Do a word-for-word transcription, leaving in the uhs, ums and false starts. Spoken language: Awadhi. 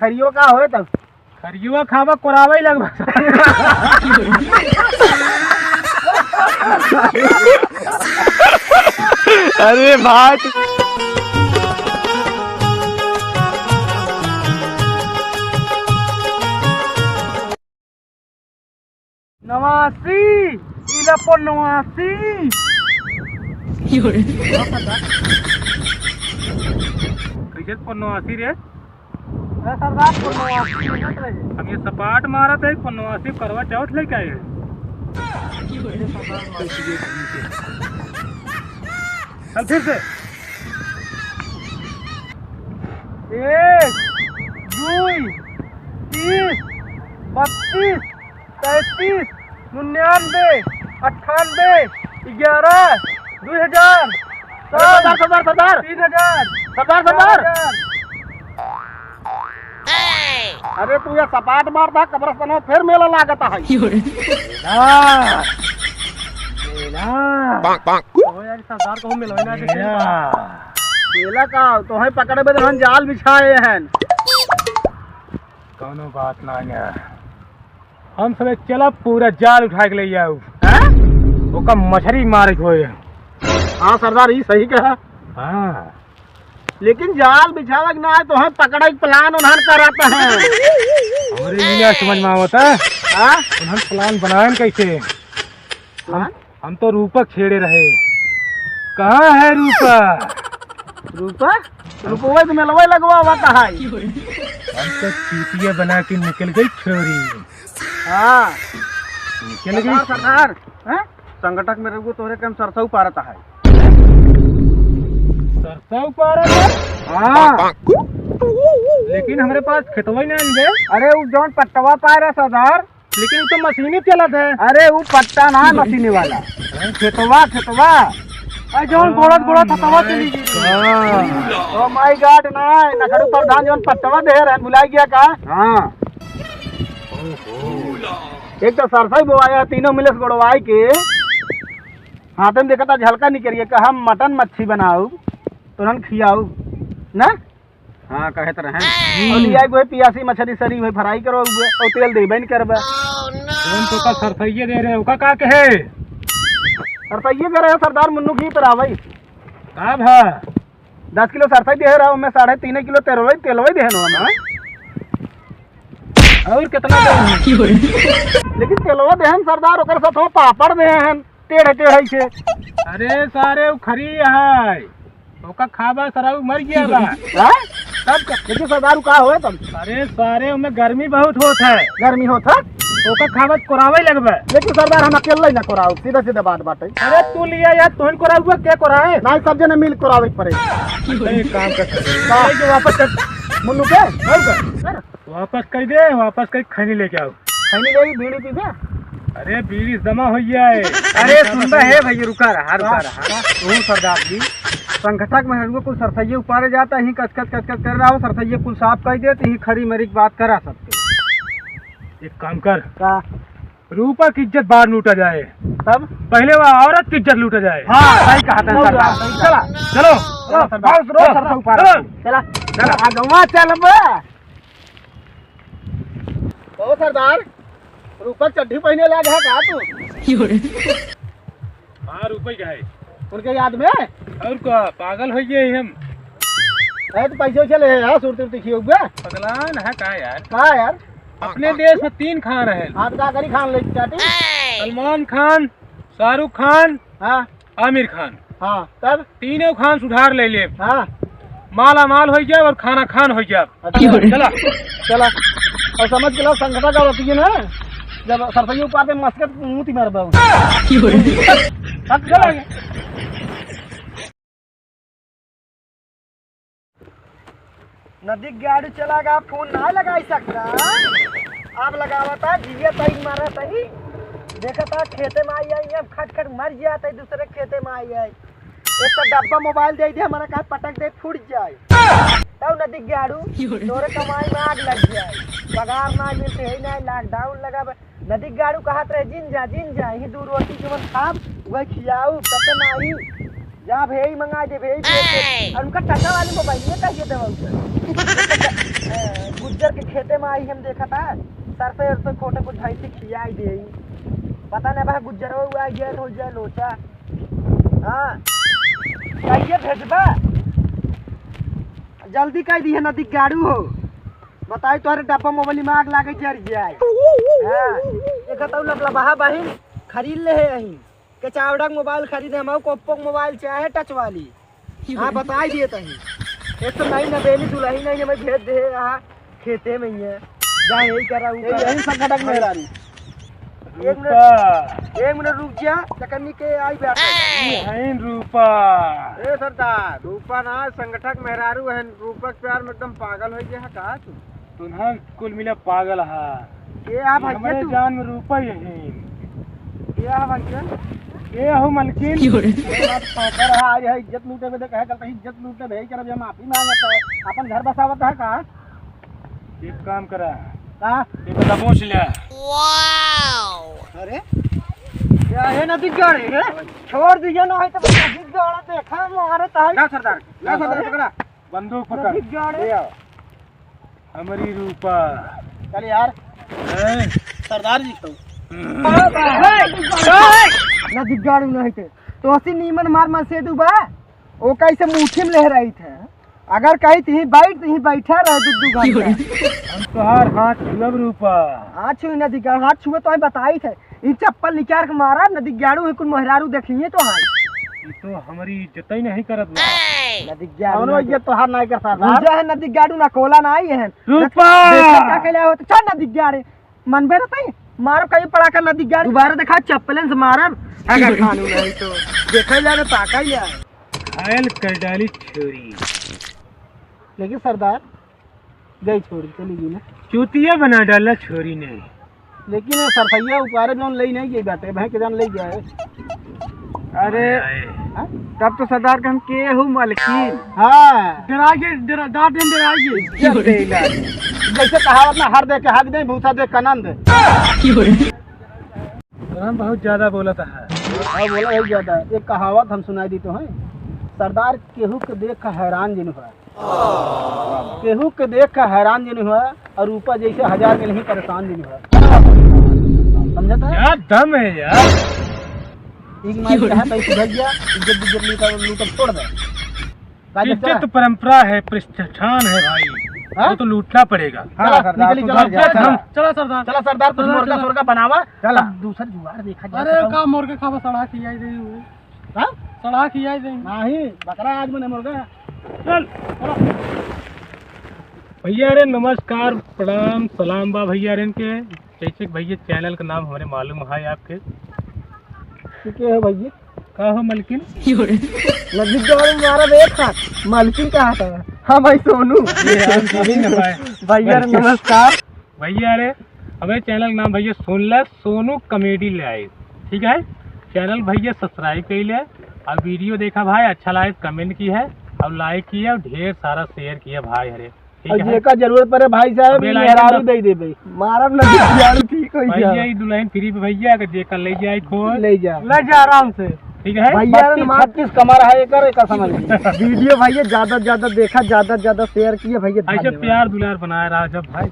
खरियो का होए तब? खरियो खाबा, कोरावे लगबा। अरे भाई। नवासी, इला पर नवासी। कैसे पर नवासी रे? अरे सरदार, पर नवासी बोलत रहे। हम ये सपाट मारत है, पर नवासी करवा चौथ लेके आए हैं। चल फिर से। एक, दुई, तीस, बत्तीस, तैंतीस, निन्यानवे, अट्ठानवे, ग्यारह, दुई हजार, अरे सरदार, सरदार, सरदार। तीन हजार, सरदार, सरदार। चार हजार। अरे तू ये सपाट मारता, कब्रस्तान में फिर मेला लागत है। मेला। मेला। ओ यार, सरदार को मेला ना देखे। मेला। मेला का? तोहे पकड़े बदे हम जाल बिछाए हैं। कौनो बात ना है। हम सबे चला पूरा जाल उठा के ले आओ। हैं? ओका मछरी मारे के होए। हाँ सरदार, ई सही कहा। हाँ। लेकिन जाल बिछावे के ना है, तोहे पकड़े के plan उन्हन करत है। हमरे ई ना समझ में आवत है। हाँ? उन्हन plan बनाएन कैसे? Plan? हम तो रूपक छेड़े रहे। कहाँ है रूपा? रूपा? रूपवा तो मेलवे लगवा हुआ कहा है। हम तो चूतिया बना के निकल गई छोरी। हाँ। निकल गई। सरदार, सरदार, हैं? संगठक में रहुआ तोहरे के हम सरसऊ पारत है। सरसऊ पारत है? हाँ। लेकिन हमरे पास खेतवा ही ना आइल बे। अरे, उ जौन पट्टवा पाए रहे सरदार, लेकिन उ तो मशीनी चलत है। अरे, उ पट्टा ना, मशीनी वाला। खेतवा, खेतवा। अरे, जौन गोड़त, गोड़त हथवा चली गई। हाँ। Oh my God, ना, नखड़ू प्रधान जौन पट्टवा दे रहे, भुलाई गया का? हाँ। एक तो सरसई बोआया, तीनों मिले से गोड़वाई के। हाथे में देखा था झलका निकल गया, कहा मटन मच्छी बनाऊ, तो उन्हन खियाऊ, ना? हाँ, कहे तो रहे। और लिया कोई पियासी मछली सरी हुई fry करो हुए, और तेल देबे नहीं करबे। कौन तो का सरसइये दे रहे, ओका का कहे? सरसइये दे रहे सरदार मुन्नू की तरह भाई। का भा? दस किलो सरसई दे रहा हूँ मैं, साढ़े तीन किलो तेलवई, तेलवई दे रहा हूँ मैं। और कितना दे? लेकिन तेलवा देहन सरदार, ओकर साथ हम पापड़ देहन। टेढ़े टेढ़े से। अरे सारे, उ खरी है, ओका खाबा सराऊ मर गया बा। हाँ? तब का? लेकिन सरदार, उ का होए तब? अरे सारे, उमे गर्मी बहुत होत है। गर्मी होत है? ओका खाबा कोरावे लगबे। लेकिन सरदार, हम अकेले ना कोराऊ, सीधा सीधा बात बाटे। अरे तू लिया यार, तोहन कोराउबा, के कोराए? नहीं, सब जने मिल कोरावे के पड़े। अच्छा, एक काम कर सकते हैं। का? ये जो वापस कर। मुन्नू के? और का? कर। वापस कई दे, वापस कई खैनी लेके आओ। खैनी लेई, बीड़ी पीबे? अरे बीड़ी जमा हो गया है। अरे सुनबे हे भैया, रुका रहा, रुका रहा। ओ सरदार जी, संगठक में हमको कुल सरसइये उपारे जाता, यहीं कचकच कचकच कर रहा हो, सरसइये कुल साफ कर दे, तो यहीं खरी मरी की बात करा सकते। एक काम कर। का? रूपा की इज्जत बाहर लूटा जाए। तब? पहले वह औरत की इज्जत लूटा जाए। हाँ, सही कहा था सही सरदार। कहा, सही कहा। चला, चलो, चलो, सरदार। आओ, चलो, चलो, सरदार, ऊपर। चलो। चला। चला। आगवा चल बे। ओ सरदार, रूपक चड्ढी पहिने लाग है का तू? हाँ, रूपक है। उनके याद में? और का, पागल हो गए हम। अरे तो पैसे वैसे ले है, सुरती उरती खियो हुआ। पगलान है का यार? का यार? अपने देश में तीन खान है। हाँ, तो का करी खान ले चाटी? सलमान खान, शाहरुख खान, हाँ। आमिर खान। हाँ, तब? तीनों खान सुधार ले ले। हाँ। माला माल हो जाए और खाना खान हो जाए। अच्छा। चला। चला। और समझ के लो, संगठन का होती है ना, जब सरसैया ऊपर पे मस्कत मुंह ती मार बाबू। अब चला। नदी गाड़ी चला गा, फोन ना लगाई सकता। आप लगावता, जिया तई मारा तई। देखता, खेते में आई आई, अब खट खट मर गया तई, दूसरे खेते में आई आई। एक तो डब्बा मोबाइल दे दे, हमारा कहा पटक दे, फूट जाए। तब नदी गाड़ू, तोरे कमाई में आग लग जाए। पगार ना मिलते है ना, lockdown लगा बा। नदी गाड़ू कहत रहे, "जिन जा, जिन जा, यही दू रोटी जवन खाब, वही खियाऊ, तब तो नाही। जा भेई मंगा दे, भेई भेज दे।" और उनका टका वाली मोबाइल में कहिए देवा उसे। ए, गुज्जर के खेते में आई हम देखा था, सरसों अरसों खोटे कुछ भैंसी खियाई दे। पता नहीं बा गुजरो हुआ गया हो जाए लोचा। हाँ, कहिए भेजबा, जल्दी कह दिए नदी गाड़ू हो। बताई तोहरे डब्बा मोबाइल में आग लागे जर जाए। हाँ, एक तो लबलबहा बहिन खरीद ले है यहीं। के चावड़ा के मोबाइल खरीदे, हम ओप्पो के मोबाइल चाहे टच वाली। हाँ, बताई दिए तही। एक तो नई नवेली दुल्हन नहीं हमें भेज दे यहाँ खेते में ही है। जा यही करा, ऊ ए, करा। यही संगठक मेहरारू। एक मिनट, रूपा। एक मिनट रुक जा, चकन्नी के आई बैठा। ई हईन रूपा। ए सरदार, रूपा ना, संगठक मेहरारू है। रूपा के प्यार में एकदम पागल हो गया है का तू? तुन्हा कुल मिला पागल हा। के हा भैया हमरे तू? जान में रूपा यही। के हा भैया? के हो मलकिन? क्यों रे? ये बात पाकर हा, आज है इज्जत लूटे में देख, है कल तक इज्जत लूटे में, करब ये माफी मांगत है, अपन घर बसावत है का? एक काम करा। का? ये बता पहुंच लिया। अरे? क्या है नदी गाड़े है? छोड़ दिया ना है तो नदी गाड़ा देखा मारत है। ना सरदार, ना सरदार पकड़ा। बंदूक पकड़। नदी गाड़े। ले आओ। हमारी रूपा। चल यार। हैं? सरदार जी को। ना दिग्गाड़ू नहीं थे। तो असी नीमन मार मार से दू बा। ओ कैसे मुट्ठी में लहराई थे। अगर कही ती बैठ ती बैठा रहे दू दू घंटा। हम तोहार हाथ छुअब रूपा। हाथ छुई ना दिग्गाड़ू, हाथ छुए तो हम बताई थे। ई चप्पल निकाल के मारा, न दिग्गाड़ू है, कुल मेहरारू देखिए तो है। ई तो हमारी इज्जत ही नहीं करत बा। न दिग्गाड़ू कौनो ना इज्जत तोहार नहीं कर सरदार। भूजा है, न दिग्गाड़ू ना कोला ना आई है। रूपा! देखा का कैला हो तो चल न दिग्गाड़े। मन बे रहता है, मारो कहीं पड़ा कर न दिग्गाड़ू। दोबारा देखा चप्पलें से मारब। अगर कानून है तो देखा जाए तो ताका ही है। घायल कर डाली छोरी। लेकिन सरदार, गई छोरी, चली गई ना। चूतिया बना डाला छोरी ने। लेकिन ये सरसैया उपारे जौन लई नहीं गई बाटे, भाई के जान लई गया है। अरे, हाँ? तब तो सरदार के हम के हूँ मलकिन। हाँ। डरा के, डरा, डांट देन डरा के। इज्जत दे इलाज। जैसे कहावत ना, हर दे के हक दे, भूसा दे के आनंद। सरदार बहुत ज्यादा बोला था। हाँ, बोला है ज्यादा। एक कहावत हम सुनाई दी तो है, सरदार केहू के देख के हैरान जिन हुआ। केहू के देख के हैरान जिन हुआ और ऊपर जैसे हजार में नहीं परेशान जिन हुआ। समझता है? क्या दम है यार। एक मारी कहा था, "इस भैया, इज्जत, इज्जत लूटा, लूटा छोड़ दे।" का इज्जत लगता है? परंपरा है, प्रतिष्ठान है भाई, हाँ? वो तो लूटना पड़ेगा। हाँ, चला, सरदार, निकली, तू चला, भाग जा, चला, चला। चला सरदार। चला सरदार, कुछ चला, मुर्गा चला। सुर्गा बनावा। चला। अब दूसर जुगाड़ देखा जाए अरे तो। का मुर्गा खावा, सड़ा खियाई दे। हाँ? सड़ा खियाई दे। नहीं, बकरा आज मने मुर्गा। चल, चलो। भैया रे नमस्कार, प्रणाम, सलाम बा भैया रे इनके। जैसे कि भैया channel का नाम हमारे मालूम है आपके। ठीक है भैया। का हो मलकिन? नदी गाँव में मारा रे एक हाथ, मलकिन का हाथ है। हाँ भाई सोनू। ये यार, सही ना भाई। भैया रे नमस्कार। भैया रे, हमारे channel का नाम भैया सुन ले, सोनू comedy live, ठीक है? Channel भैया subscribe कर ले, और video देखा भाई, अच्छा लगे comment किया, और like किया, और ढेर सारा share किया भाई हरे, ठीक और है? जेका जरूरत पड़े भाई साहब, bell icon मेहरारू दबा। दे दे भाई। मारब ना, यार ठीक हो भैया, गया। ये दुल्हन free पे भैया, अगर जेका ले जाए खोल। ले जा। ले जा आराम से। ठीक है? भैया रे बत्तीस, मार- छत्तीस कमर है एकर, एकर समझ लीजिए। Video भैया ज्यादा से ज्यादा देखा, ज्यादा से ज्यादा share किया भैया, ऐसे धन्यवाद। प्यार दुलार बनाए रहा जब भाई।